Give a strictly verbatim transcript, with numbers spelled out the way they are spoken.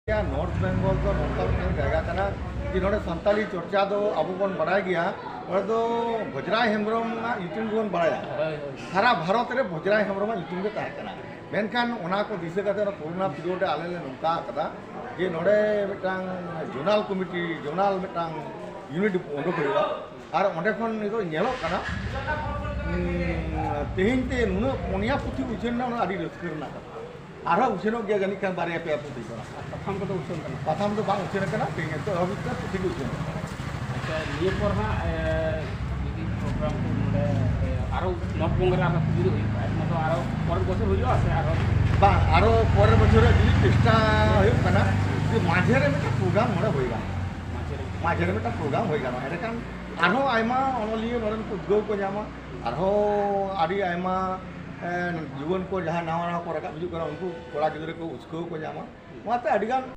North Bengal ᱫᱚ ᱱᱚᱝᱠᱟ ᱢᱤᱫᱴᱟᱝ ᱡᱟᱭᱜᱟ ᱠᱟᱱᱟ ᱡᱮ ᱱᱚᱰᱮ ᱥᱟᱱᱛᱟᱞᱤ ᱪᱚᱨᱪᱟ ᱫᱚ ᱟᱵᱚ ᱵᱚᱱ ᱵᱟᱲᱟᱭ ᱜᱮᱭᱟ, ᱱᱚᱰᱮ ᱫᱚ ᱵᱷᱚᱡᱽᱨᱟᱭ ᱦᱮᱢᱵᱨᱚᱢ ᱨᱮᱱᱟᱜ ᱧᱩᱛᱩᱢ ᱜᱮᱵᱚᱱ ᱵᱟᱲᱟᱭᱟ᱾ ᱦᱳᱭ, ᱦᱳᱭ᱾ ᱥᱟᱨᱟ ᱵᱷᱟᱨᱚᱛ ᱨᱮ ᱵᱷᱚᱡᱽᱨᱟᱭ ᱦᱮᱢᱵᱨᱚᱢᱟᱜ ᱧᱩᱛᱩᱢ ᱜᱮ ᱛᱟᱦᱮᱸ ᱠᱟᱱᱟ᱾ ᱢᱮᱱᱠᱷᱟᱱ ᱚᱱᱟ ᱠᱚ ᱫᱤᱥᱟᱹ ᱠᱟᱛᱮ ᱚᱱᱟ ᱠᱳᱨᱳᱱᱟ ᱯᱤᱨᱤᱭᱳᱰ ᱨᱮ ᱟᱞᱮ ᱞᱮ ᱱᱚᱝᱠᱟ ᱟᱠᱟᱫᱟ ᱡᱮ ᱱᱚᱰᱮ ᱢᱤᱫᱴᱟᱝ ᱡᱳᱱᱟᱞ ᱠᱚᱢᱤᱴᱤ, ᱡᱳᱱᱟᱞ ᱢᱤᱫᱴᱟᱝ ᱤᱭᱩᱱᱤᱴ ᱩᱰᱩᱠ ᱦᱩᱭᱩᱜᱼᱟ᱾ ᱟᱨ ᱚᱸᱰᱮ ᱠᱷᱚᱱ ᱱᱤᱛᱚᱜ ᱧᱮᱞᱚᱜ ᱠᱟᱱᱟ, ᱩᱸ, ᱛᱮᱦᱮᱧ ᱛᱮ ᱱᱩᱱᱟᱹᱜ ᱯᱩᱱᱭᱟ ᱯᱩᱛᱷᱤ ᱩᱪᱷᱟᱹᱱ ᱮᱱᱟ, ᱚᱱᱟ ᱟᱹᱰᱤ ᱨᱟᱹᱥᱠᱟᱹ ᱨᱮᱱᱟᱜ ᱠᱟᱛᱷᱟ᱾ ᱟᱨᱦᱚᱸ ᱩᱪᱷᱟᱹᱱᱚᱜ ᱜᱮᱭᱟ ᱡᱟᱹᱱᱤᱡ ᱠᱷᱟᱱ ᱵᱟᱨᱭᱟ ᱯᱮᱭᱟ ᱯᱩᱛᱷᱤ ᱠᱚ᱾ ᱟᱨ ᱯᱟᱛᱷᱟᱢ ᱠᱚᱫᱚ ᱩᱪᱷᱟᱹᱱ ᱠᱟᱱᱟ? ᱯᱟᱛᱷᱟᱢ ᱫᱚ ᱵᱟᱝ ᱩᱪᱷᱟᱹᱱ ᱟᱠᱟᱱᱟ, ᱛᱮᱦᱮᱧ ᱱᱤᱛᱚᱜ ᱦᱟᱹᱵᱤᱡ ᱛᱮ ᱯᱩᱛᱷᱤ ᱜᱮ ᱩᱪᱷᱟᱹᱱ ᱟᱠᱟᱱᱟ᱾ ᱟᱪᱪᱷᱟ, ᱱᱤᱭᱟᱹ ᱯᱚᱨ ᱦᱟᱸᱜ, ᱮ, ᱡᱩᱫᱤ ᱯᱨᱳᱜᱨᱟᱢ ᱠᱚ ᱱᱚᱰᱮ, ᱮ, ᱟᱨᱚ ᱱᱚᱨᱛᱷ ᱵᱚᱝᱜᱚ ᱨᱮ ᱟᱨᱦᱚᱸ ᱯᱩᱡᱟᱹ ᱫᱚ ᱦᱩᱭᱩᱜ ᱠᱷᱟᱡ, ᱚᱱᱟ ᱫᱚ ᱟᱨᱚ ᱯᱚᱨᱮᱨ ᱵᱚᱪᱷᱚᱨ ᱦᱩᱭᱩᱜᱼᱟ ᱥᱮ ᱟᱨᱦᱚᱸ? ᱵᱟᱝ, ᱟᱨᱚ ᱯᱚᱨᱮᱨ ᱵᱚᱪᱷᱚᱨ ᱨᱮ ᱡᱩᱫᱤ ᱪᱮᱥᱴᱟ ᱦᱩᱭᱩᱜ ᱠᱟᱱᱟ, ᱡᱩᱫᱤ ᱢᱟᱡᱷᱮ ᱨᱮ ᱢᱤᱫᱴᱟᱝ ᱯᱨᱳᱜᱨᱟᱢ ᱱᱚᱰᱮ ᱦᱩᱭ ᱜᱟᱱᱚᱜᱼᱟ᱾ ᱢᱟᱡᱷᱮ ᱨᱮ? ᱢᱟᱡᱷᱮ ᱨᱮ ᱢᱤᱫᱴᱟᱝ ᱯᱨᱳᱜᱨᱟᱢ ᱦᱩᱭ ᱜᱟᱱᱚᱜᱼᱟ, ᱮᱸᱰᱮᱠᱷᱟᱱ ᱟᱨᱦᱚᱸ ᱟᱭᱢᱟ ᱚᱱᱚᱞᱤᱭᱟᱹ ᱱᱚᱰᱮᱱ ᱠᱚ ᱩᱫᱽᱜᱟᱹᱣ ᱠᱚ ᱧᱟᱢᱟ, ᱟᱨᱦᱚᱸ ᱟᱹᱰᱤ ᱟᱭᱢᱟ, ᱮ, ᱡᱩᱣᱟᱹᱱ ᱠᱚ ᱡᱟᱦᱟᱸᱭ ᱱᱟᱣᱟ ᱱᱟᱣᱟ ᱠᱚ ᱨᱟᱠᱟᱵ ᱦᱤᱡᱩᱜ ᱠᱟᱱᱟ, ᱩᱱᱠᱩ ᱠᱚᱲᱟ ᱜᱤᱫᱽᱨᱟᱹ ᱠᱚ ᱩᱥᱠᱟᱹᱣ ᱠᱚ ᱧᱟᱢᱟ᱾ ᱚᱱᱟᱛᱮ ᱟᱹᱰᱤᱜᱟᱱ